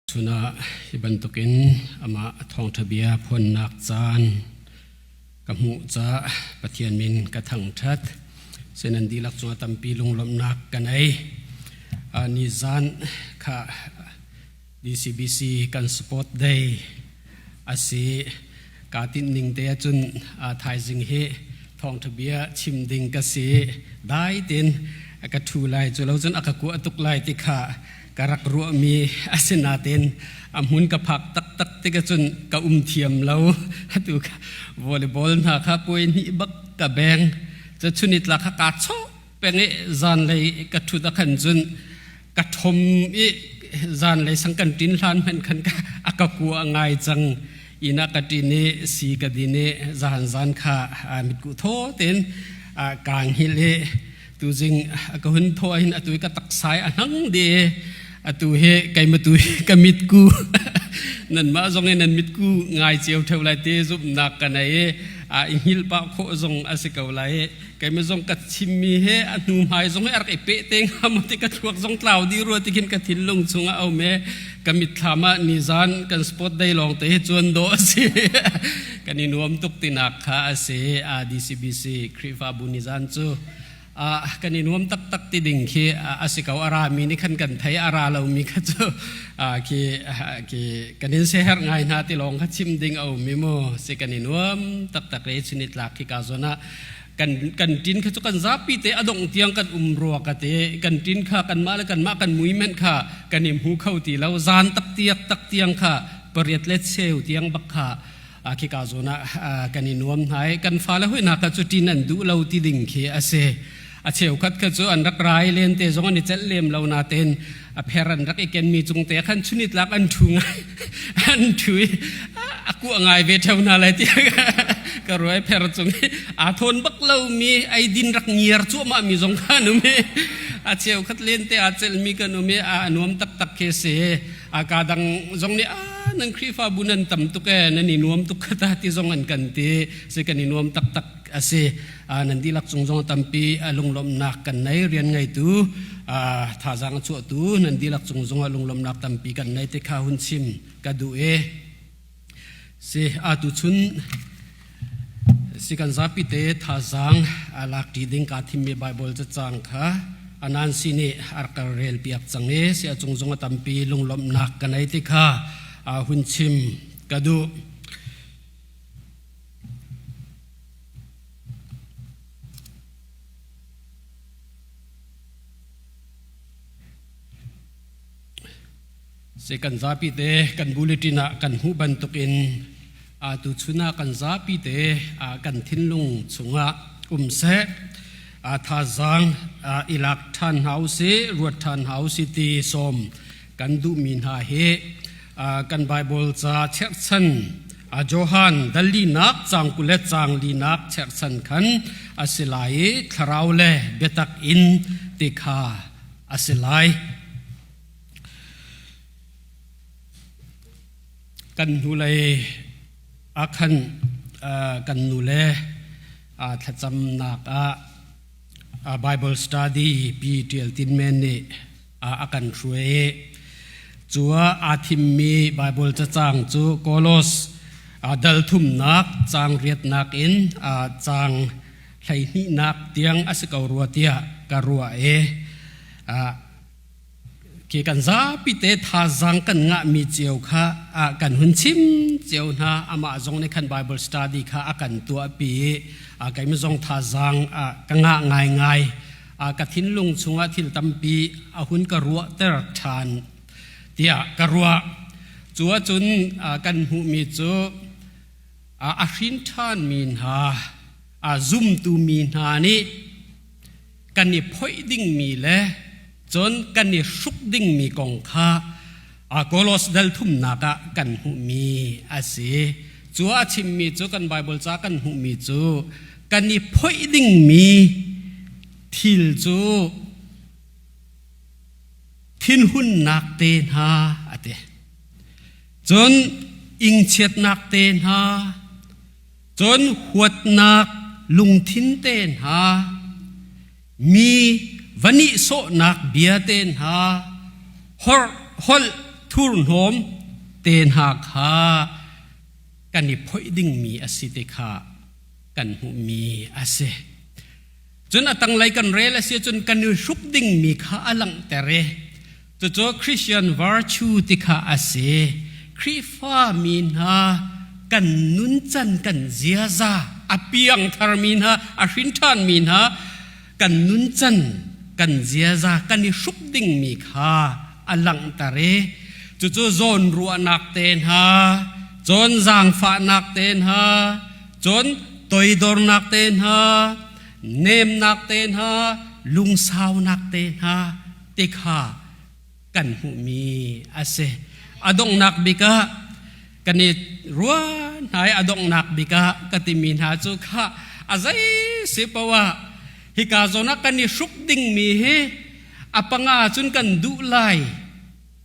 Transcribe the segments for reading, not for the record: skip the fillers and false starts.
Chun ah hi bantukin amah thawngṭha bia phuannak caan ka hmuh caah Pathian min ka thangṭhat. Sinan dihlak cungah tampi lunglawmhnak ka nei. Nizan kha DCBC kan support day a si. Kaa tinh ning te ahcun thaizing hi thawngṭha bia chim ding ka si. Dai tein ka ṭhu lai cu lo cun a ka kuah tuk lai ti kha ka rak ruahmi a si nain a hmun ka phak taktak tik ahcun ka um thiam lo. Atu kha volleyball hna kha puai hnih bak ka beng. Cu chunitlak kha kaa chawh peng i zanlei ka ṭhut ah khan cun ka ṭhom i zanlei sang kan ṭin hlan hmanh khan a ka kua ngai cang. Inn ah ka ṭin i si ka din i zan zan kha mitkuh thaw tein kaa hngilh i tuzing ka hun thaw hin atu i ka taksa i a hnang dih i atu hi keimah tu hi ka mitku nanmah zong in nan mitku ngai cio ṭheo lai ti zumhnak ka nei i i hngilh pah khawh zong a si ko lai i keimah zong ka chimmi he a hnu hmai zong hi a rak i peh te hnga maw ti ka thluak zong tlau dih rua ti khin ka thinlung chungah a um i ka mitthlam ah nizan kan sport day lawng te hi cuan dawh a si kan i nuam tuk tinak kha a si DCBC Khrihfabu nizan cu kan i nuam taktak ti ding khi a si ko a rami nih khan kan thei a ra lomi kha cu khi khi kan in seher ngai hna ti lawng kha chim ding a um i mu si kan i nuam taktak le chunitlak khi ka zawn ah kan kan tin kha cu kan zapi te a dongh tiang kan um rua ka te kan tin kha kanmah le kanmah kan mui men kha kan i hmu kho ti lo zan tak tiak tak tiang kha pariat le cheu tiang bak kha khi ka zawn ah kan i nuam hna i kan fale hoi hna kha cu tin an duh lo ti ding khi a si. A cheukhat kha cu an rak rai len te zong an i celh lem lo nain a pher an rak i kenmi cung te khan chunitlak an ṭhu ngai an ṭhu i a kuah ngai ve ṭheo hna lai tiah ka ruai pher cung i aa thawn bak lomi eidin rak ngiar cuahmah mi zong kha an um i a cheukhat len te aa celhmi kan um i a nuam taktak khi si. A ka dang zong nih a nan Khrihfabu nan tam tuk e nan i nuam tuk kha ta ti zong an kan ti si kan i nuam taktak a si. Nan dihlak cung zong tampi lunglawmhnak kan nei rian ngeitu thazaang a chuahtu nan dihlak cung zong ah lunglawmhnak tampi kan nei ti kha hun chim ka duh e. Si atu chun si kan zapi te thazaang lak ṭi ding kaa thimmi Bible cacang kha anan si nih a rak rel piak cang i si a cung zong a tampi lunglawmhnak ka nei ti kha hun chim ka duh. Si kan zapi te kan bulletin ah kan hmuh bantukin atu chun ah kan zapi te kan thinlung chungah um seh thazaang i lak ṭhan hna usih ruat ṭhan hna usih ti sawm kan duhmi hna hi kan Bible ca cherhchan Johan dalinak caang 20 le caang linak cherhchan khan a si lai i thlarau le biatak in ti kha a si lai. Kan hnulei ah khan kan nule thlacamnak ah Bible study pi Ṭial Tin Men nih a kan hruai i cu ah aa thimmi Bible cacang cu Kolos dal thumnak caang riatnak in caang 12nak tiang a si ko rua tiah ka ruah i Khi kan zapi te thazaang kan ngahmi cio kha kan hun chim cio hna. Amah zong nih khan Bible study kha a kan tuahpi i keimah zong thazaang ka ngah ngaingai. Ka thinlung chungah thil tampi a hun ka ruahter ṭhan tiah ka ruah. Cu ahcun kan hmuhmi cu a hrin ṭhanmi hna, a zumtu mi hna nih kan i phoih dingmi le cun kan i hruk dingmi kong kha Kolos dal thumnak ah kan hmuhmi a si. Cu a chimmi cu kan Baibal ca kan hmuhmi cu kan i phoih dingmi thil cu thinhunnak te hna a ti. Cun ingchiatnak te hna, Cun huatnak lungthin te hna, mi va nihsawhnak bia te hna, holh thu. Thurhnawm te hna kha kan i phoih dingmi a si ti kha kan hmuhmi a si. Cun a tanglei kan rel a si cun kan i hruk dingmi kha a langhter i cucu Christian virtue ti kha a si. Khrihfa mi hna kan nuncan kan ziaza a piangthar mi hna a hrinṭhan mi hna kan nuncan kan ziaza kan i hruk dingmi kha a langhter i cucu zawnruahnak te hna cun zaangfahnak te hna cun toidornak te hna nemnak te hna lungsaunak te hna ti kha kan hmuhmi a si. A donghnak bik ah kan i ruah hna i a donghnak bik ah ka timi hna cu kha a zei si poah hika zawn ah kan i hruk dingmi hi a panga cun kan duh lai.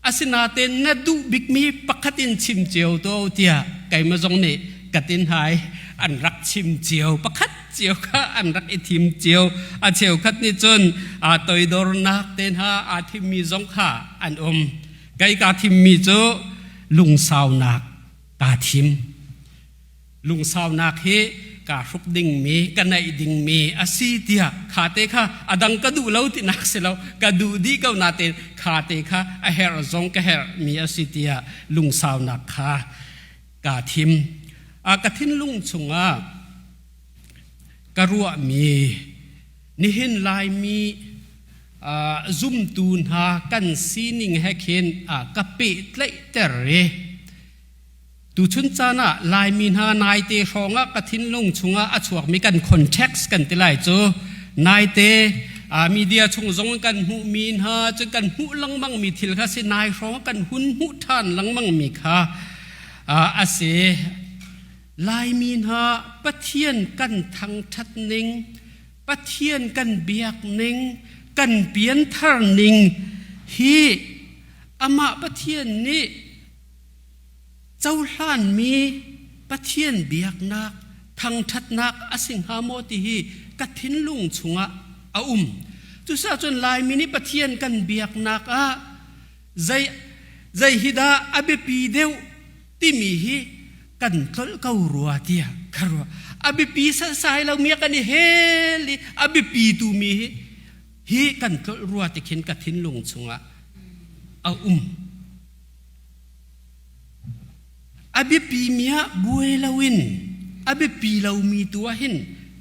Asinain na duh bikmi pakhat in chim cio to tiah keimah zong nih ka tin hai an rak chim cio pakhat cio kha an rak i thim cio. A cheukhat nih cun aa toidornak te hna aa thimmi zong kha an um. Kei kaa thimmi cu lungsaunak kaa thim. Lungsaunak hi kaa hruk dingmi ka naih dingmi a si tiah kha te kha a dang ka duh lo tinak si lo, ka duh dih ko natein kha te kha a herh zong ka herhmi a si tiah lungsaunak kha kaa thim. A ka thinlung chungah ka ruahmi nihin Laimi zumtu hna kan sining he khin ka pehtlaihter i tuchun caan ah Laimi hna naite hrawng ah ka thinlung chungah a chuakmi kan context kan ti lai cu naite media chung zong kan hmuhmi hna cu kan hmuh lengmangmi thil kha si nai hrawng kan hun hmuh ṭhan lengmangmi kha a si. Laimi hna Pathian kan thangṭhat ning, Pathian kan biak ning, kan pianthar ning hi amah Pathian nih cohlanmi Pathian biaknak thangṭhatnak a si hnga maw ti hi ka thinlung chungah a um. Cucaah cun Laimi nih Pathian kan biaknak ah zei zei hi dah a biapi deuh timi hi kan tlolh ko rua tiah ka ruah. A biapi sasai lomi ah kan i hel i a biapi tumi hi hi kan tlolh rua ti khin ka thinlung chungah a um. A biapimi ah buai loin a biapi lomi tu ah hin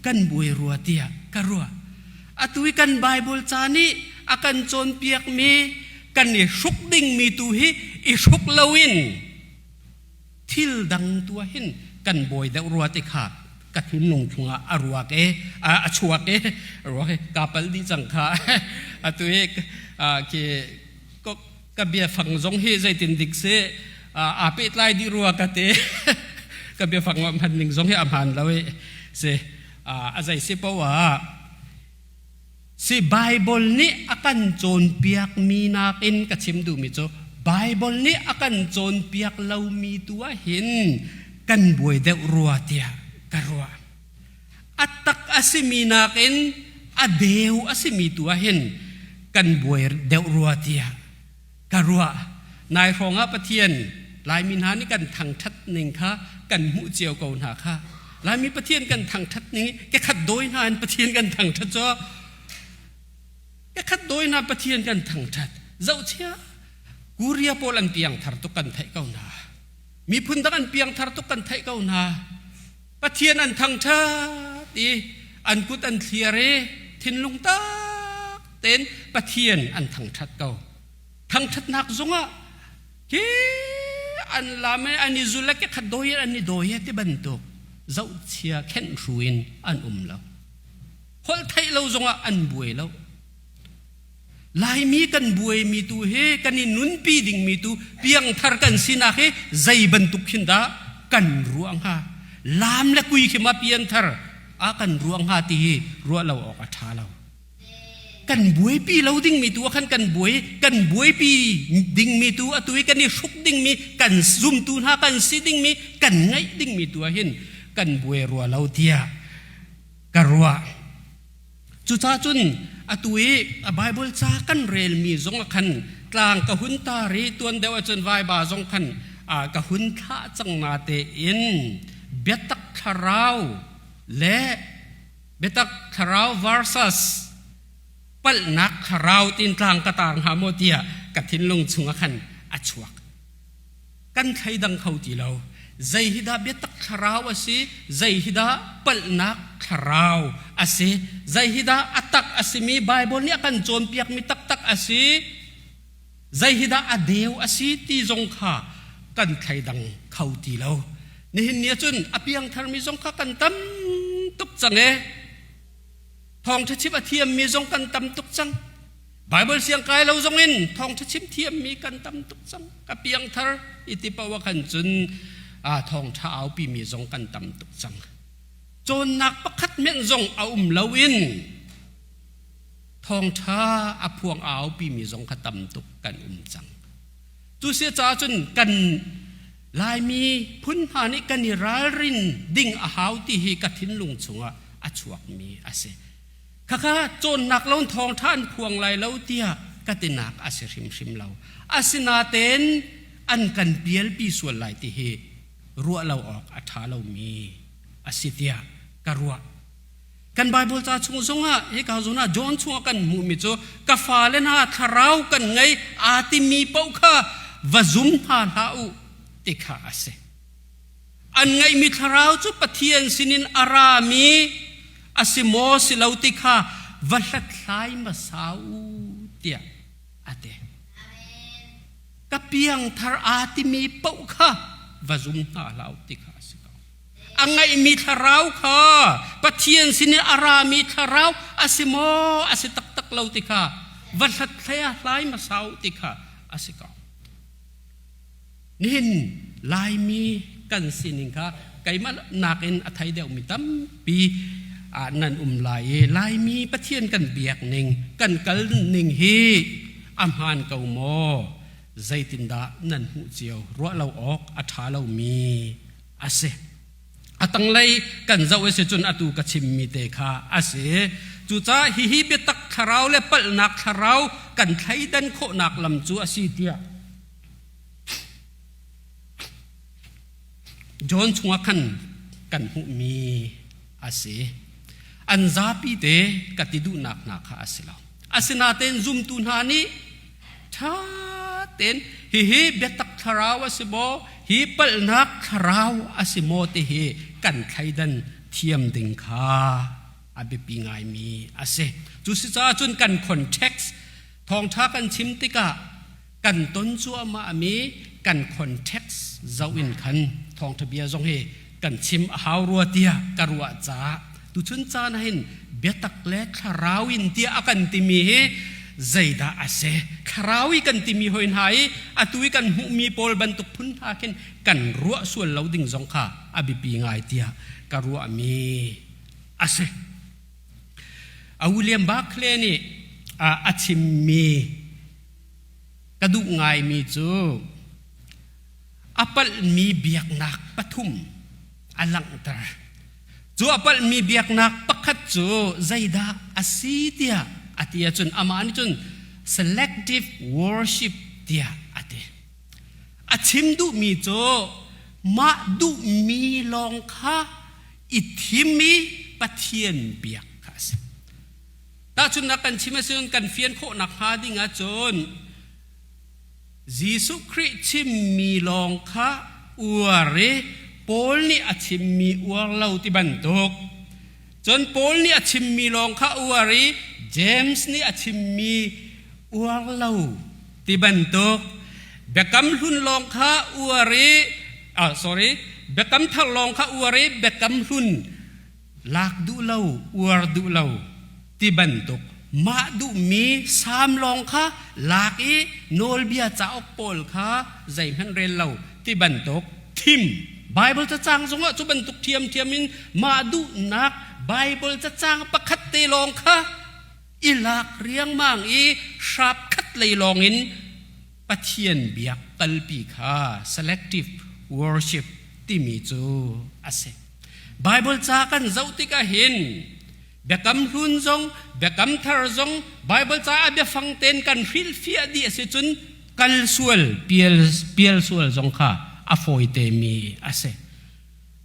kan buai rua tiah ka ruah. Atu i kan Baibal ca nih a kan cawnpiakmi kan i hruk dingmi tu hi i hruk loin thil dang tu ah hin kan buai deuh rua ti kha ka thinlung chungah a ruak e a chuak e ruak e ka pal dih cang kha. Atu i khi ka biafang zong hi zeitin dik si aa pehtlai dih rua ka ti. Ka biafang hman ning zong hi a hmaan lo i si a zei si poah si Bible nih a kan cawnpiak mi nakin ka chim duhmi cu Bible nih a kan cawnpiak lomi tu ah hin kan buai deuh rua tiah ka ruah. A tak a simi nakin a deu a simi tu ah hin kan buai deuh rua tiah ka ruah. Nai hrawng ah Pathian Laimi hna nih kan thangṭhat ning kha kan hmuh cio ko hna kha. Laimi Pathian kan thangṭhat ning ke khat dawi hna in Pathian kan thangṭhat cu ke khat dawi hna Pathian kan thangṭhat. Zohchia Korea pawl an piangthar tuk kan theih ko hna. Miphun dang an piangthar tuk kan theih ko hna. Pathian an thangṭhat i an kut an thliar i thinlung tak tein Pathian an thangṭhat ko. Thangṭhatnak zongah hi an lam i an i zul le kekhat dawi in an i dawi ti bantuk zohchia khenh hru in an um lo. Holh theih lo zongah an buai lo. Laimi kan buaimi tu hi kan i nunpi dingmi tu piangthar kan sinak hi zei bantuk khin dah kan ruah hnga? Lam le kui khi ma pianthar a kan ruah hnga ti hi ruah lo awk a ṭha lo. Kan buaipi lo dingmi tu ah khan kan buai, kan buaipi dingmi tu atu i kan i hruk dingmi, kan zumtu hna kan si dingmi, kan ngaih dingmi tu ah hin kan buai rua lo tiah ka ruah. Cucaah cun atu i a Baibal ca kan relmi zong ah khan Tlang ka hun tar i tuan deuh ahcun vaiba zong khan ka hun thlah cang na tein biatak thlarau le biatak thlarau versus palhnak thlarau tin tlang ka tar hnga maw tiah ka thinlung chungah khan a chuak. Kan thleidang kho ti lo. Zei hi dah biatak thlarau a si, zei hi dah palhnak thlarau a si, zei hi dah a tak a simi Baibal nih a kan cawnpiakmi taktak a si, zei hi dah a deu a si ti zong kha kan thleidang kho ti lo. Nihin ni ahcun a piangtharmi zong kha kan tam tuk cang e. Thawngṭha chim a thiammi zong kan tam tuk cang. Bible siang kai lo zong in thawngṭha chim thiammi kan tam tuk cang. Ka piangthar i ti paoh ah khan cun thawngṭha aupimi zong kan tam tuk cang. Cawnnak pakhat hmenh zong a um lo in thawngṭha a phuang aupimi zong kha tam tuk kan um cang. Cu si caah cun kan Laimi phun hna nih kan i ralrin ding a hau ti hi ka thinlung chungah a chuakmi a si. Khakha cawnnak lo thawngṭha an phuang lai lo tiah ka tinak a si hrimhrim lo. Asinain an kan pialpi sual lai ti hi ruah lo awk a ṭha lomi a si tiah ka ruah. Kan Bible ca chung zongah hika zawn ah John chungah kan hmuhmi cu ka fale hna thlarau kan ngei aa timi paoh kha va zum hna hlah u ti kha a si. An ngeihmi thlarau cu Pathian sinin a rami a si maw si lo ti kha va hlathlai hmasa u tiah a ti. Ka piangthar aa timi paoh kha va zum hna hlah u ti kha a si ko. A ngeihmi thlarau kha Pathian sinin a rami thlarau a si maw a si taktak lo ti kha va hlathlai hlai hmasa u ti kha a si ko. Nihin Laimi kan sining kha keimah nakin a thei deuhmi tampi nan um lai i Laimi Pathian kan biak ning kan kal ning hi a hmaan ko maw? Zeitindah nan hmuh cio? Ruah lo awk a ṭha lomi a si. A tanglei kan zoh i si cun atu ka chimmi te kha a si. Cucaah hihi biatak thlarau le palhnak thlarau kan thleidan khawhnak lam cu a si tiah John chungah khan kan hmuhmi a si. An zapi te ka ti duhnak hna kha a si lo. Asinain zumtu hna nih ṭha tein hihi biatak thlarau a si maw, hi palhnak thlarau a si maw ti hi kan thleidan thiam ding kha a biapi ngaimi a si. Cu si caah cun kan context thawngṭha kan chim tikah kan ton cuahmah mi kan context zoh in khan thawngṭha bia zong hi kan chim a hau rua tiah ka ruah caah tuchun caan ah hin biatak le thlarau in tiah a kan timi hi zeidah a si? Thlarau i kan timi hoi hna i atu i kan hmuhmi pawl bantuk phun hna khin kan ruah sual lo ding zong kha a biapi ngai tiah ka ruahmi a si. A William Barclay nih a chimmi ka duh ngaimi cu a palhmi biaknak pathum a langhter. Cu a palhmi biaknak pakhat cu zeidah a si tiah a ti ahcun amah nih cun selective worship tiah a ti. A chim duhmi cu mah duhmi lawng kha i thim i Pathian biak kha a si. Tahchunhnak kan chim ahcun kan fian khawh nakhnga ding ahcun Jesuh Khrih chimmi lawng kha uar i Paul nih a chimmi uar lo ti bantuk. Cun Paul nih a chimmi lawng kha uar i James nih a chimmi uar lo ti bantuk. Biakam hlun lawng kha uar i sorry, Biakam thar lawng kha uar i Biakam hlun lak duh lo, uar duh lo ti bantuk mah duhmi Salm lawng kha lak i nawlbia cauk pawl kha zeihmanh rel lo ti bantuk thim. Bible cacang zongah cu bantuk ṭhiamṭhiam in mah duhnak Bible cacang pakhat te lawng kha i lak riangmang i hrap khat lei lawngin Pathian biak kalpi kha selective worship timi cu a si. Bible ca kan zoh tikah hin Biakam hlun zong, biakam thar zong Bible caah biafang tein kan hrilhfiah dih a si cun kal sual, pial, pial sual zong kha a fawite mi a si.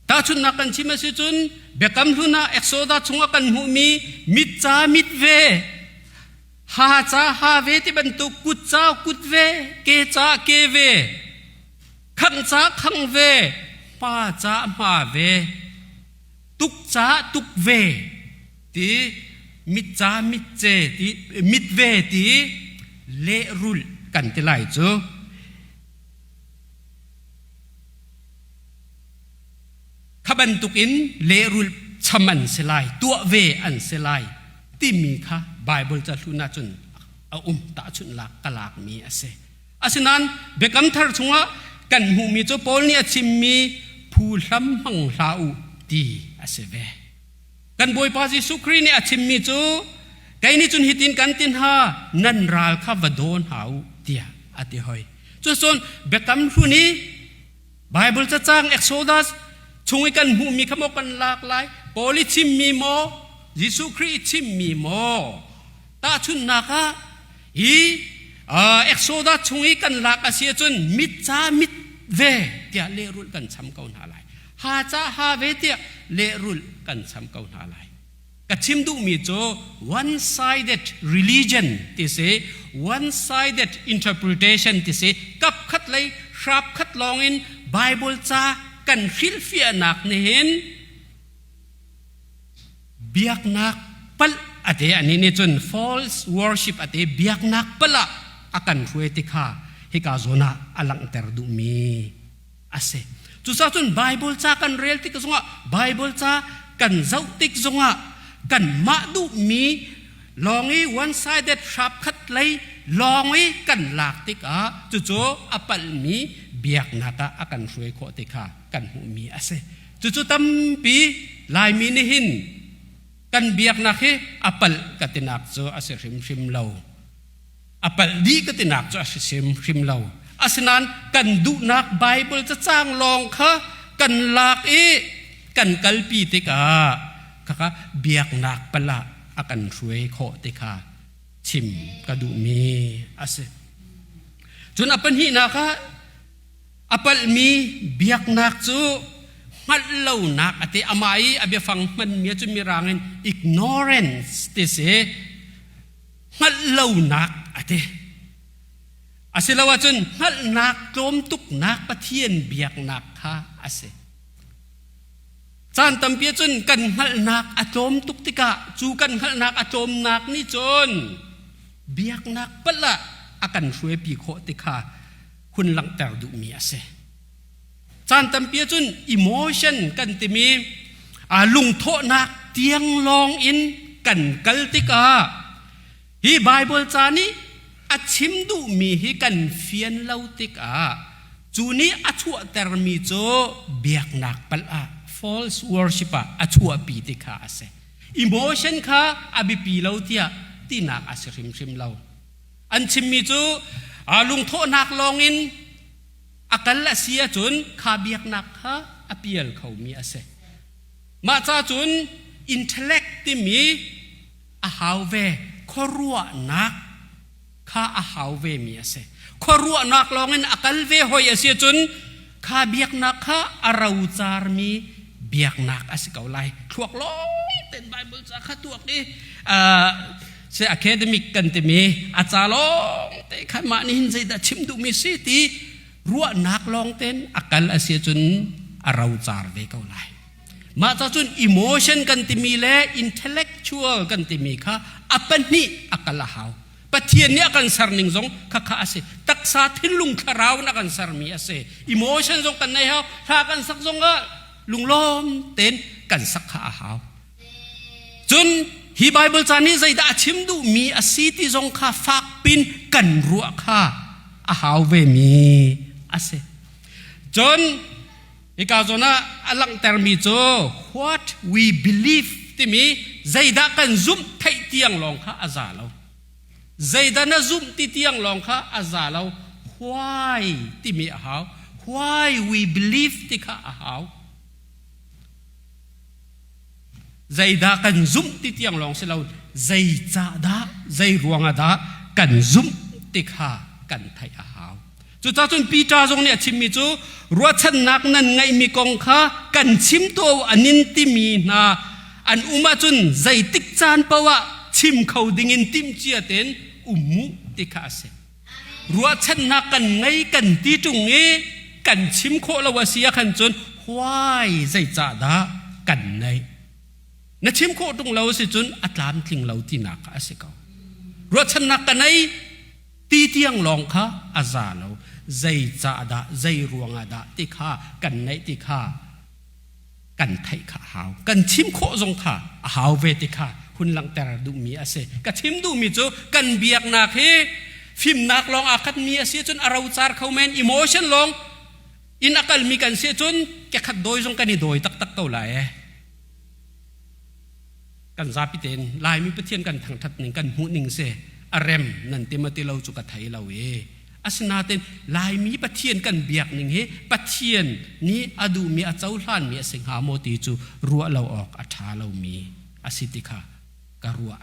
Tahchunhnak kan chim a si cun biakam hlun ah Exodus chungah kan hmuhmi mit ca mit ve, ha ca ha ve ti bantuk kut ca kut ve, ke ca ke ve, khang ca khang ve, hma ca hma ve, tuk ca tuk ve ti mit ca mit ce ti mit ve ti lehrulh kan ti lai cu. Kha bantukin lehrulh cham an si lai, tuah ve an si lai timi kha Bible ca hlun ahcun a um tahchunh lak ka lakmi a si. Asinain Biakam Thar chungah kan hmuhmi cu Paul nih a chimmi phuhlam hmang hlah u ti a si ve. Kan Bawipa Jesuh Khrih nih a chimmi cu kei nih cun hitin kan ti hna nan ral kha va daw hna u tiah a ti hoi. Cucun Biakam Hlun i Bible cacang Exodus chung i kan hmuhmi kha maw kan lak lai Paul i chimmi maw Jesuh Khrih i chimmi maw Tahchunhnak ah, hi Exodus chung i kan lak a si ahcun mit ca mit ve tiah lehrulh kan cham ko hna lai. Ha ca ha ve tiah lehrulh kan cham ko hna lai. Ka chim duhmi cu one-sided religion ti si, one-sided interpretation ti si, kap khat lei hrap khat lawngin Bible ca kan hrilhfiahnak nihin Biaknak palh a te ani nih cun false worship a te biaknak palh ah a kan hruai ti kha hika zawn ah a langhter duhmi a si. Cucaah cun Bible ca kan rel tik zongah Bible ca kan zoh tik zongah kanmah duhmi lawng i one sided hrap khat lei lawng i kan lak tikah cucu a palhmi biaknak ah a kan hruai khawh ti kha kan hmuhmi a si. Cucu tampi Laimi nih hin kan biaknak hi a palh ka tinak cu a si hrimhrim lo. A palh dih ka tinak cu a si hrimhrim lo. Asinain kan duhnak Bible cacang lawng kha kan lak i kan kalpi tikah khakha biaknak palh ah a kan hruai khawh ti kha chim ka duhmi a si. Cun a pahnihnak ah A palhmi biaknak cu hngalh lonak a ti. Amah i a biafang hmanmi cu mirang in ignorance ti si. Hngalh lonak a ti. Asiloah cun hngalhnak tlawm tuknak Pathian biaknak kha a si. Caan tampi cun kan hngalhnak a tlawm tuk tikah cu kan hngalhnak a tlawmnak nih cun biaknak palh ah a kan hruaipi khawh ti kha hun langhter duhmi a si. Caan tampi ahcun emotion kan timi lungthawhnak tiang lawng in kan kal tikah hi Bible ca nih a chim duhmi hi kan fian lo tikah cu nih a chuahtermi cu biaknak palh ah false worship ah a chuahpi ti kha a si. Emotion kha a biapi lo tiah tinak a si hrimhrim lo. An chimmi cu lungthawhnak lawngin a kal a si ahcun kha biaknak kha a pial khomi a si. Mah ca cun intellect timi a hau ve, khuaruahnak kha a hau vemi a si. Khuaruahnak lawngin a kal ve hoi a si ahcun kha biaknak kha a rocarmi biaknak a si ko lai. Thluak lawng tein Bible ca kha tuak i se academic kan timi a ca lawng te khan mah nih hin zeidah chim duhmi si ti ruahnak lawng ten a kal a si cun a rocar ve ko lai. Mah ca cun emotion kan timi le intellectual kan timi kha a pahnih a kal a hau. Pathian nih a kan ser ning zong khakha a si. Taksa thinlung thlarau in a kan sermi a si. Emotion zong kan nei hau. Hla kan sak zong ah lunglawm tein kan sak kha a hau. Cun hi Bible ca nih zeidah a chim duhmi a si ti zong kha fakpin kan ruah kha a hau vemi a si. Cun hika zawn ah a langhtermi cu what we believe timi zeidah kan zumh theih tiang lawng kha a za lo. Zeidah na zumh ti tiang lawng kha a za lo. Why timi a hau. Why we believe ti kha a hau. Zeidah kan zumh ti tiang lawng si lo, zeicah dah, zei ruangah dah kan zumh ti kha kan theih a hau. Cucaah cun Peter zong nih a chimmi cu ruahchannak nan ngeihmi kong kha kan chim tuah u an in timi hna an um ahcun zeitik caan paoh ah chim kho dingin timhcia tein um mu ti kha a si. Ruahchannak kan ngei kan ti ṭung i kan chim khawh lo a si ah khan cun why zeicahdah kan neih? Na chim khawh ṭung lo a si cun a tlamtling lo tinak kha a si ko. Ruahchannak ka nei ti tiang lawng kha a za lo. Zeicahdah, zei ruangah dah ti kha kan neih ti kha kan theih kha a hau. Kan chim khawh zong kha a hau ve ti kha hun langhter duhmi a si. Ka chim duhmi cu kan biaknak hi fimnak lawng aa khatmi a si cun a rocar kho men, emotion lawng in a kalmi kan si cun kekhat dawi zong kan i dawi taktak ko lai e. Kan zapi tein Laimi Pathian kan thangthat ning kan hmuh ning si a rem nan ti ma ti lo cu ka thei lo e. Asinain Laimi Pathian kan biak ning hi Pathian nih a duhmi a cohlanmi a si hnga maw ti cu ruah lo awk a ṭha lomi a si ti kha ka ruah.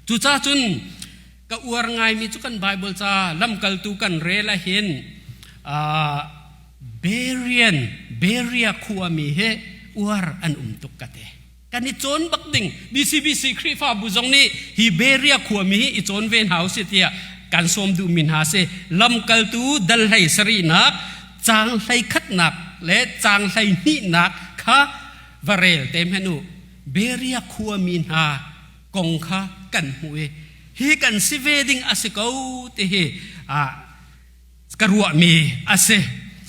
Cucaah cun ka uar ngaimi cu kan Bible ca lamkaltu kan rel ahhin Berean Berea khuami hi uar an um tuk ka ti. Kan i cawn bak ding BCBC Khrihfabu zong nih hi Berea khuami hi i cawn ve hna usih tiah kan sawm duhmi hna si. Lamkaltu dal hlei sarihnak, caang hlei khatnak le caang hlei hnihnak kha va rel te hmanh u. Berea khuami hna kong kha kan hmuh i hi kan si ve ding a si ko ti hi ka ruahmi a si.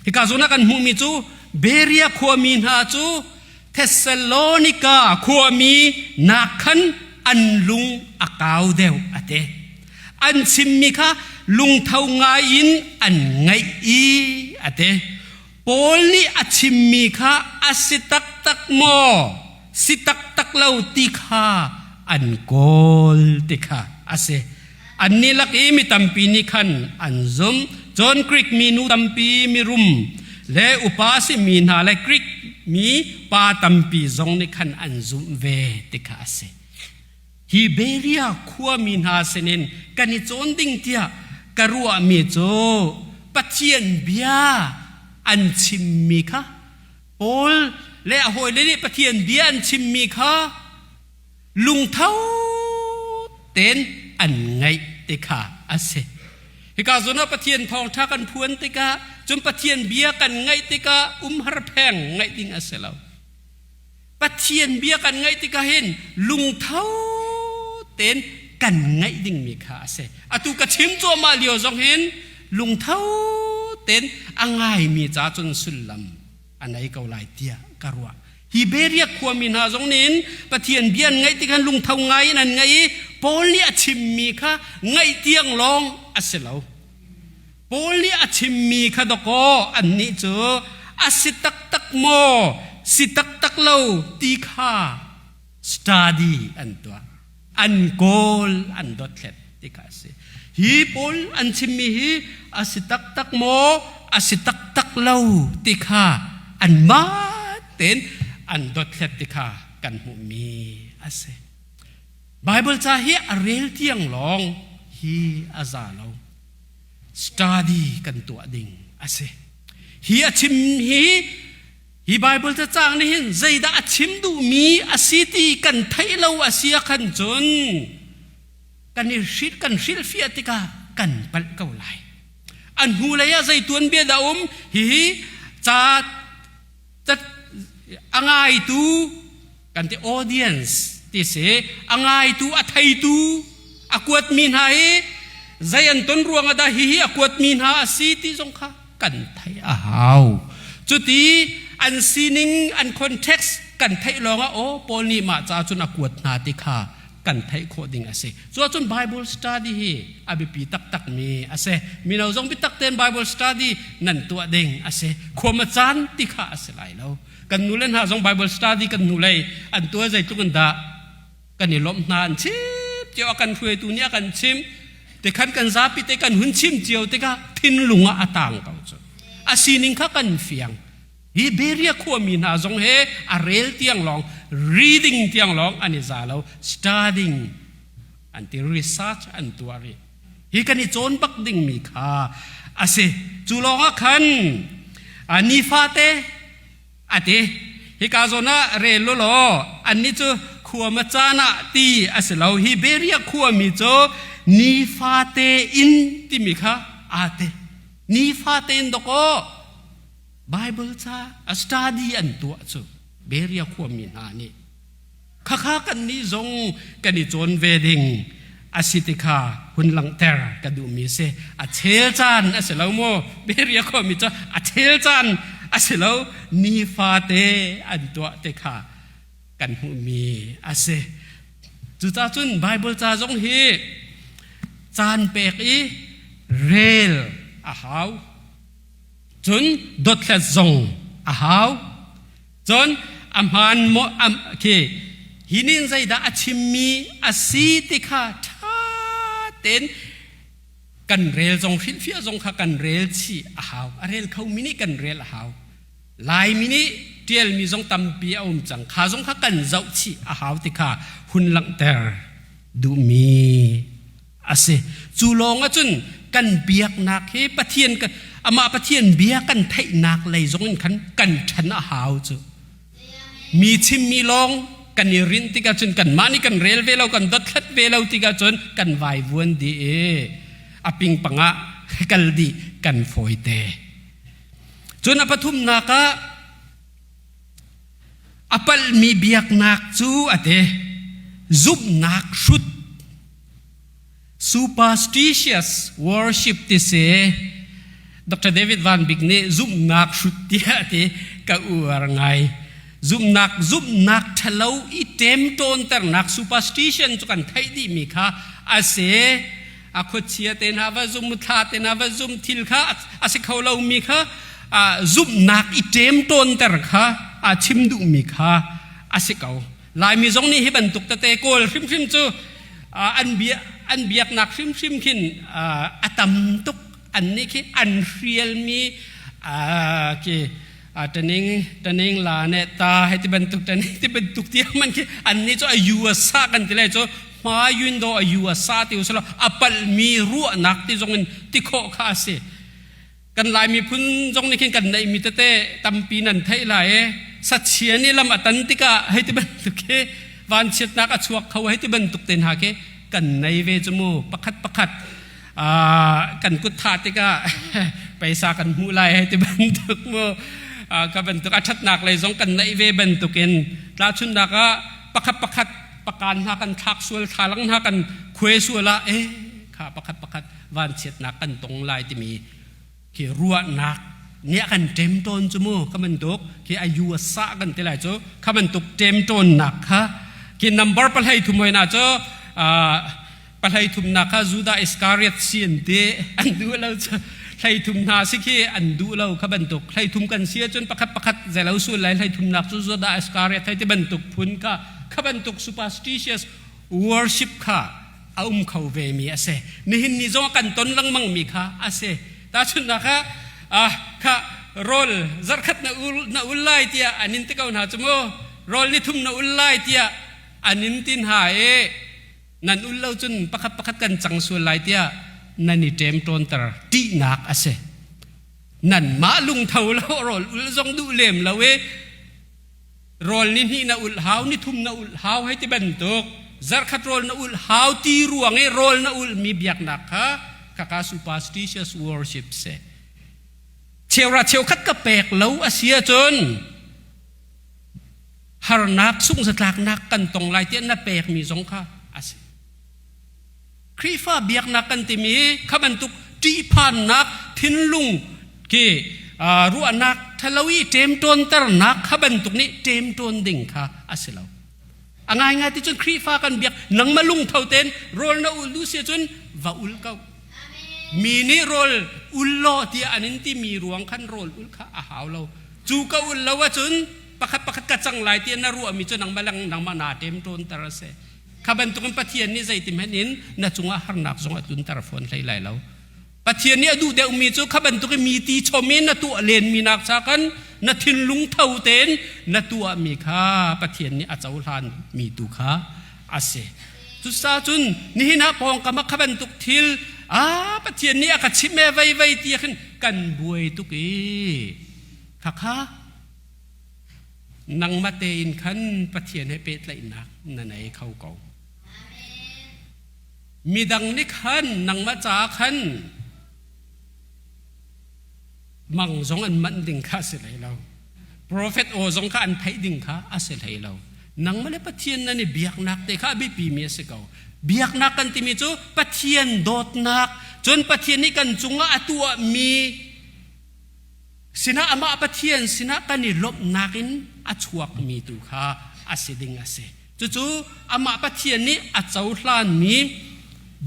Hika zawn ah kan hmuhmi cu Berea khuami hna cu Thessalonika khuami nakkhan an lung a kau deuh a ti. An chimmi kha lungtho ngai in an ngaih i a ti. Paul nih a chimmi kha a si taktak maw, si taktak lo ti kha an kawl ti kha a si. Annih lak i mi tampi nih khan an zumh. Cun Greek minu tampi mirum le upa a simi hna le Greek mi pa tampi zong nih khan an zumh ve ti kha a si. Hi Berea khuami hna sinin kan i cawn ding tiah ka ruahmi cu Pathian bia an chimmi kha Paul le a hawile nih Pathian bia an chimmi kha lungtho tein an ngaih ti kha a si. Hika zawn ah Pathian thawngṭha kan phuan tikah, cun Pathian bia kan ngaih tikah umhar pheng ngaih ding a si lo. Pathian bia kan ngaih tikah hin lungtho tein kan ngaih dingmi kha a si. Atu ka chim cuahmah lio zong hin lungtho tein a ngaimi ca cun sullam a nei ko lai tiah ka ruah. Hi Berea khuami hna zong nih Pathian bia an ngaih tikhan lungtho ngai in an ngaih i Paul nih a chimmi kha ngaih tiang lawng a si lo. Paul nih a chimmi kha dawkaw annih cu a si taktak maw, si taktak lo ti kha study an tuah. An kawl, an dothlet ti kha a si. Hi Paul an chimmi hi a si taktak maw, a si taktak lo ti kha anmah tein an dothlet ti kha kan hmuhmi a si. Bible ca hi a rel tiang lawng hi a za lo. Study kan tuah ding a si. Hi a chim hi Hi Bible cacang nih hin zeidah a chim duhmi a si ti kan theih lo a si ah khan cun kan i hrilh kan hrilhfiah tikah kan palh ko lai. A hnulei ah zei tuanbia dah um hihi ca a ngaitu kan ti audience ti si a ngaitu a theitu a kuatmi hna hi zei an ton ruangah dah hihi a kuatmi hna a si ti zong kha kan theih a hau. Cuti an sining an context kan theih lawngah aw Paul nih mah ca cun a kuat hna ti kha kan theih khawh ding a si. Cu ahcun Bible study hi a biapi taktak mi a si. Mino zong biatak tein Bible study nan tuah ding a si. Khuam a caan ti kha a si lai lo. Kan nu le hna zong Bible study kan nu lei an tuah zeitluk in dah kan i lawmh hna an chim cio a kan hruaitu nih a kan chim tikhan kan zapi te kan hun chim cio tikah thinlung ah a tang ko cu a sining kha kan fiang hi Beria khuami hna zong he a rel tiang lawng Reading tiang lawng an i za lo, studying an ti, research an tuah rih. Hi kan i cawn bak dingmi kha a si. Cu lawngah khan nifate a ti. Hika zawn ah rel u law annih cu khua ma caan ah ti a si lo. Hi Berea khuami cu nifate in timi kha aa ti. Nifate in dawkaw Bible ca a study an tuah cu Berea khuami hna nih. Khakha kannih zong kan i cawn ve ding a si ti kha hun langhter ka duhmi a si. A chel caan a si lo maw? Beria khuami cu a chel caan a si lo. Nifate an tuah ti kha kan hmuhmi a si. Cucaah cun Bible ca zong hi caan pek i rel a hau. Cun dothlat zong a hau. Cun a hmaan maw khi hi nin zeidah a chimmi a si ti kha ṭha tein kan rel zong hrilhfiah zong kha kan rel chih a hau. A rel khomi nih kan rel a hau. Laimi nih ṭialmi zong tampi a um cang. Kha zong kha kan zoh chih a hau ti kha hun langhter duhmi a si. Cu lawng ahcun kan biaknak hi Pathian amah Pathian bia kan theihnak lei zong in khan kan ṭhan a hau cu. Mi chimmi lawng kan i rinh tikah cun kanmah nih kan rel ve lo, kan dothlat ve lo tikah cun kan vaivuan dih i a pingpang ah kal dih kan fawite. Cun a pathumnak ah a palhmi biaknak cu a ti zumhnak hrut Superstitious worship ti si. Dr. David Van Bik nih zumhnak hrut tiah a ti ka uar ngai. Zumhnak zumhnak ṭhalo i ṭemṭawnternak superstition cu kan theih dihmi kha a si. A khuachia te hna va zum, thla te hna va zum thil kha a si kho lomi kha zumhnak i ṭemṭawnter kha a chim duhmi kha a si ko. Laimi zong nih hi bantuk tete Kawl hrimhrim cu an bia an biaknak hrimhrim khin a tam tuk an nih khi an hrialmi khi taning taning la ne ta hei ti bantuk taning ti bantuk tiang man khi an nih cu a yu a sa kan ti lai cu hma yun do a yu a sa ti usilo a palhmi ruahnak ti zong in ti khawh kha a si. Kan Lai miphun zong nih khin kan neihmi tete tampi nan theih lai i sachia nih lam a tan tikah hei ti bantuk khi vanchiatnak a chuak kho hei ti bantuk te hna khi kan nei ve cu mu. Pakhat pakhat kan kut thah tikah paisa kan hmuh lai hei ti bantuk mu. Ka bantuk a ṭhatnak lei zong kan neih ve bantukin tlachunnak ah pakhat pakhat pakan hna kan thlak sual thlalang hna kan khuai sual ah eh kha pakhat pakhat vanchiatnak kan tong lai timi khi ruahnak nih a kan ṭemṭawn cu mu. Kha bantuk khi a yu a sa kan ti lai cu kha bantuk ṭemṭawnnak kha khi number 33 hoi na cu 33nak kha Judah Iscariot si an ti an duh lo cu 33 hna si khi an duh lo. Kha bantuk 33 kan si ahcun pakhat pakhat zelo sul lai 33nak cu Judah Iscariot hei ti bantuk phun kha kha bantuk superstitious worship kha a um kho vemi a si. Nihin ni zong kan ton lengmang mi kha a si. Tahchunhnak ah kha rawl zarkhat na ul na ul lai tiah an in ti ko hna cu mu. Rawl ni thum na ul lai tiah an in tin ha i nan ul lo cun pakhat pakhat kan cang sual lai tiah nan i ṭem ṭawnter ṭihnak a si. Nanmah lungtho lo rawl ul zong duh lem lo i rawl ni hnih na ulh hau, ni thum na ulh hau hei ti bantuk zarkhat rawl na ulh hau ti ruang i rawl na ulhmi biaknak kha khaka superstitious worship si. Cheura cheukhat ka pek lo a si ahcun harnak sungzatlaknak kan tong lai tiah na pekmi zong kha a si. Khrihfa biaknak kan timi kha bantuk ṭihphannak thinlung khi ruahnak ṭhalo i ṭemṭawnternak kha bantuk nih ṭemṭawn ding kha a si lo. A ngaingai ti cun Khrihfa kan biak nangmah lungtho tein rawl na ul duh si cun va ul ko. Mi nih rawl ul law tiah an in timi ruang khan rawl ul kha a hau lo. Cu ka ul lo ahcun pakhat pakhat ka cang lai tiah na ruahmi cu nangmah nangmah naa ṭemṭawnter a si. Kha bantukin Pathian nih zeitihmanh in na cungah harnak zong a tlunter fawn hlei lai lo. Pathian nih a duh deuhmi cu kha bantukin mi ti chom in na tuah lenmi nak cha kan na thinlung tho tein na tuahmi kha Pathian nih a cohlan mi tu kha a si. Cucaah nihin ah pawngkam ah kha bantuk thil a Pathian nih a ka chimh e vei vei ti khin kan buai tuk i khakha nangmah tein khan Pathian he pehtlaihnak na nei kho ko. Midang nih khan nangmah caah khan mang zong an manh ding kha a si hlei lo. Profet aw zong kha an theih ding kha a si hlei lo. Nangmah le Pathian nan i biaknak te kha a biapimi a si ko. Biaknak kan timi cu Pathian dawtnak, cun Pathian nih kan cungah a tuahmi sinah amah Pathian sinah kan i lawmhnak in a chuakmi tu kha a si ding a si. Cucu amah Pathian nih a cohlanmi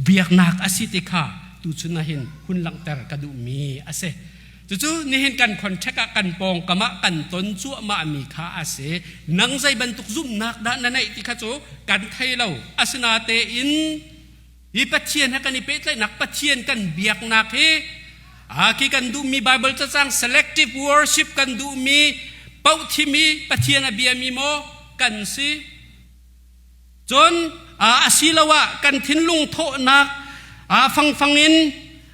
biaknak a si ti kha tuchun ah hin hun langhter ka duhmi a si. Cucu nihin kan contact ah kan pawngkam ah kan ton cuahmahmi kha a si. Nang zei bantuk zumhnak dah na neih ti kha cu kan thei lo. Asinatein hi Pathian he kan i pehtlaihnak Pathian kan biaknak hi khi kan duhmi Bible cacang selective worship kan duhmi paoh thimi Pathian a biami maw kan si. Cun asiloah kan thinlung thawhnak fangfang in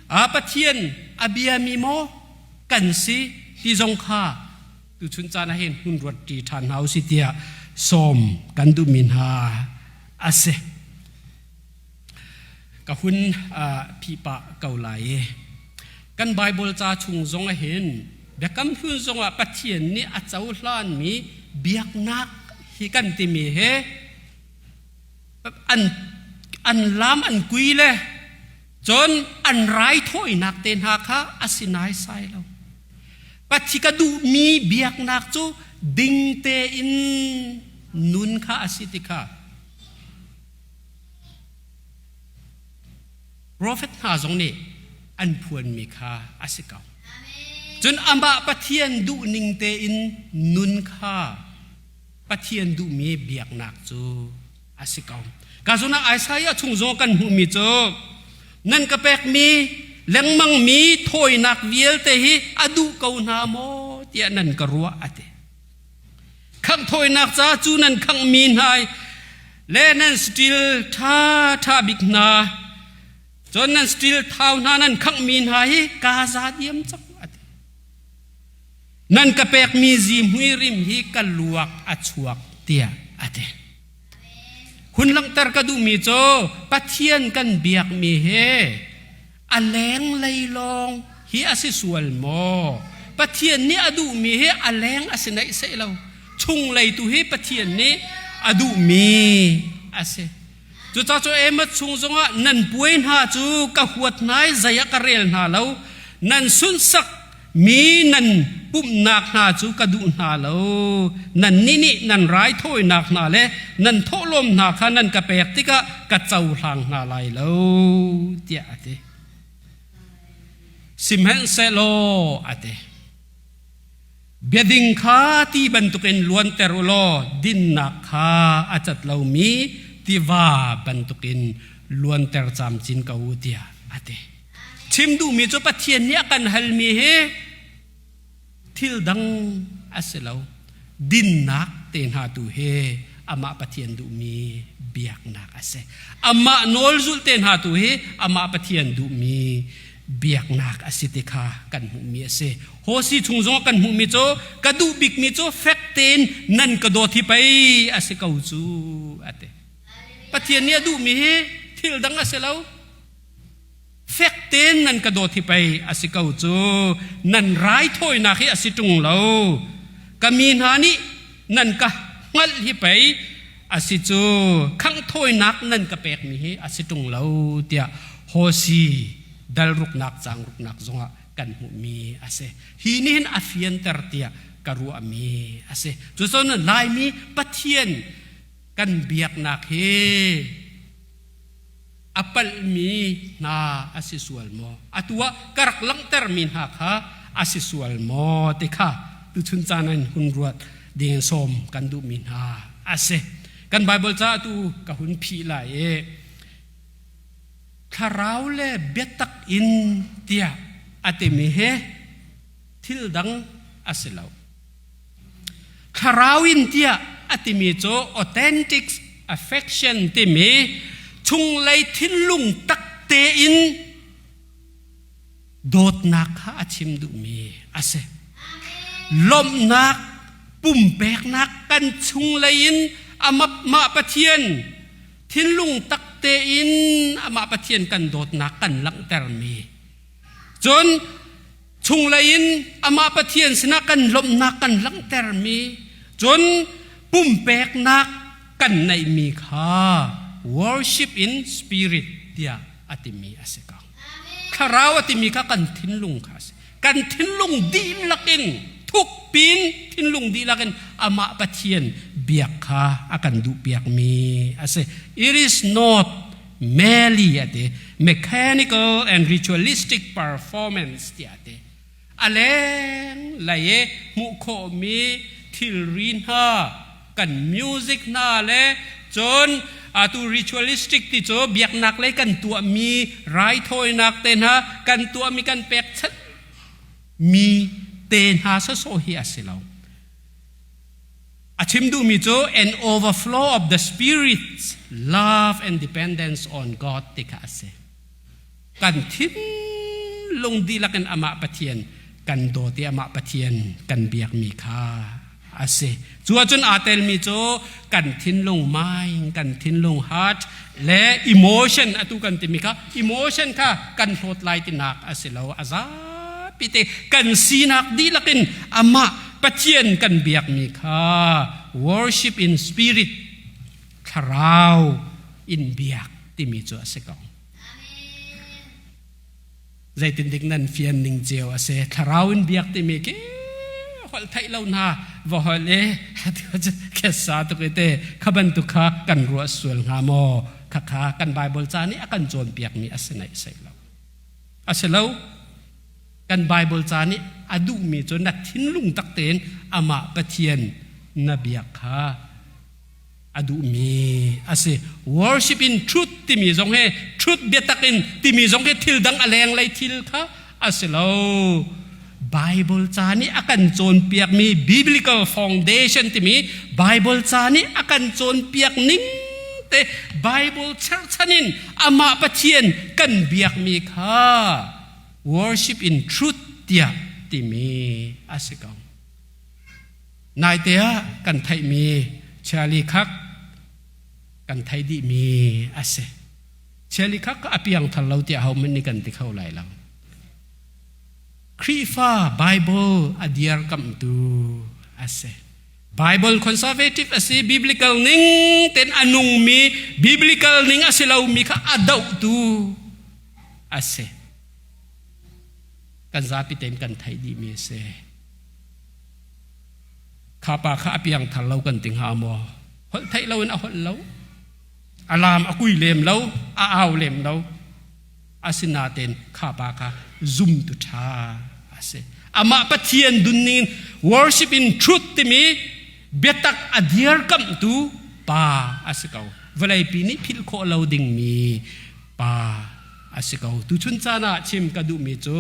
Pathian a biami maw kan si ti zong kha tuchun caan ah hin hun ruat ṭi ṭhan hna usih tiah sawm kan duhmi hna a si. Ka hun phih pah ko lai i kan Bible ca chung zong ah hin Biakam Hlun zongah Pathian nih a cohlanmi biaknak hi kan timi hi an an lam an kui le cun an raithawinak te hna kha a si naisai lo. Pathi ka duhmi biaknak cu ding tein nun kha a si ti kha Profet hna zong nih an phuanmi kha a si ko. Cun amah Pathian duhning tein nun kha Pathian duhmi biaknak cu a si ko. Ka zawn ah Isaiah chung zong kan hmuhmi cu nan ka pekmi lengmangmi thawinak vialte hi a duh ko hna maw tiah nan ka ruah a ti. Khangh thawinak ca cu nan khanghmi hna le nan stil ṭha ṭha bik hna cun nan stil thau hna nan khanghmi hna hi kaa za diam cang a ti. Nan ka pekmi zihmui rim hi ka luak a chuak tiah a ti. Hun langhter ka duhmi cu Pathian kan biakmi he a lenglei lawng hi a si sual maw? Pathian nih a duhmi hi a leng a si naih seh lo. Chunglei tu hi Pathian nih a duhmi a si. Cucaah cu Amos chung zongah nan puai hna cu ka huat hna i zei ah ka rel hna lo. Nan sunhsak mi nan pumhnak hna cu ka duh hna lo. Nannih nih nan raithawinak hna le nan thawhlawm hna kha nan ka pek tikah ka cohlang hna lai lo, tiah a ti. Sihmanhsehlaw a ti. Biading kha ti bantukin luanter u law dinnak kha a cat lomi tiva bantukin luanter camcin ko u tiah a ti. Chim duhmi cu Pathian nih a kan halmi hi thil dang a si lo. Dinnak te hna tu hi amah Pathian duhmi biaknak a si. Amah nawl zulh te hna tu hi amah Pathian duhmi biaknak a si ti kha kan hmuhmi a si. Hosi chung zong kan hmuhmi cu ka duh bikmi cu fek tein nan ka dawt hi pei a si ko cu a ti. Pathian nih a duhmi hi thil dang a si lo. Fek tein nan ka dawt hi pei a si ko cu. Nan raithawinak hi a si ṭung lo. Ka mi hna nih nan ka hngalh hi pei a si cu. Khangh thawinak nan ka pekmi hi a si ṭung lo tiah Hosi dal ruknak caang ruknak zongah kan hmuhmi a si. Hi nih hin a fianter tiah ka ruahmi a si. Cucun Laimi Pathian kan biaknak hi a palhmi hna a si sual maw? Atu ah ka rak langhtermi hna kha a si sual maw ti kha tuchun caan in hun ruat ding sawm kan duhmi hna a si. Kan Bible ca atu ka hun phih lai i thlarau le biatak in tiah a timi hi thil dang a si lo. Thlarau in tiah a timi cu authentic affection timi chunglei thinlung tak tein dawtnak kha a chim duhmi a si. Lawmhnak, pumpeknak kan chunglei in amah Pathian thinlung tak tein amah Pathian kan dawtnak kan langhtermi. Cun chunglei in amah Pathian sinah kan lawmhnak kan langhtermi, cun pumpeknak kan neihmi kha worship in spirit tiah a timi a si ko. Thlarau a timi kha kan thinlung kha a si. Kan thinlung dihlak in thukpin thinlung dihlak in amah Pathian biak kha a kan duhpiakmi a si. It is not merely a ti mechanical and ritualistic performance tiah a ti. A leng lei i hmuh khawhmi thilri hna kan music hna le cun atu ritualistic ti cu biaknak lei kan tuahmi raithawinak te hna kan tuahmi kan pekchanh mi te hna sawsawh hi a si lo. A chim duhmi cu an overflow of the spirit's love and dependence on God ti kha a si. Kan thinlung dihlak in amah Pathian kan dawt i amah Pathian kan biakmi kha a si. Cu ahcun aa telmi cu kan thinlung mind, kan thinlung heart le emotion atu kan timi kha emotion kha kan hlawt lai tinak a si lo. A zapi te kan sinak dihlak in amah Pathian kan biakmi kha worship in spirit thlarau in biak timi cu a si ko. Zeitindik nan fian ning cio a si. Thlarau in biak timi ki holh theih lo hna va holh i khessa tuk i te kha bantuk kha kan ruah sual hnga maw kha kha kan Bible ca nih a kan cawnpiakmi a si naih sei lo. A si lo. Kan Bible ca nih a duhmi cu na thinlung tak tein amah Pathian na biak kha a duhmi a si. Worship in truth timi zong he truth biatak in timi zong he thil dang a lenglei thil kha a si lo. Bible ca nih a kan cawnpiakmi biblical foundation timi Bible ca nih a kan cawnpiak ning te Bible cherchan in amah Pathian kan biakmi kha worship in truth tiah timi a si ko. Naite ah kan theihmi Charlie Kirk kan theih dihmi a si. Charlie Kirk a piangthar lo tiah ahohmanh nih kan ti kho lai lo. Khrihfa Bible a diarkamhtu a si. Bible conservative a si, biblical ning ten a nungmi, biblical ning a si lomi kha a dohtu a si. Kan zapi tein kan theih dihmi a si. Kha pa kha a piangthar lo kan ti hnga maw? Holh theih loin a holh lo. A laam a kui lem lo, a au lem lo. Asinain kha pa kha zumtu ṭha a si. Amah Pathian dunning worship in truth timi biatak a dirkamhtu pa a si ko. Vawleipi nih philh khawh lo dingmi pa a si ko. Tuchun caan ah chim ka duhmi cu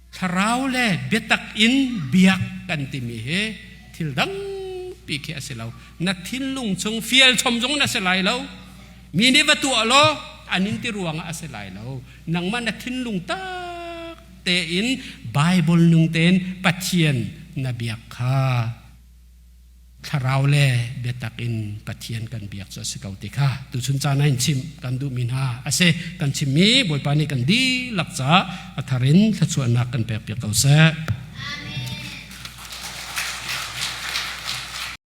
Thlarau le biatak in biak kan timi hi thil dangpi khi a si lo. Na thinlung chung fial chom zong na si lai lo. Mi nih va tuah law an in ti ruangah a si lai lo. Nangmah na thinlung tak tein Bible nung tein Pathian na biak kha thlarau le biatak in Pathian kan biak cu a si ko ti kha tuchun caan ah in chimh kan duhmi hna a si. Kan chimmi Bawipa nih kan dihlak caah a thar in thluachuahnak kan pekpiak ko seh.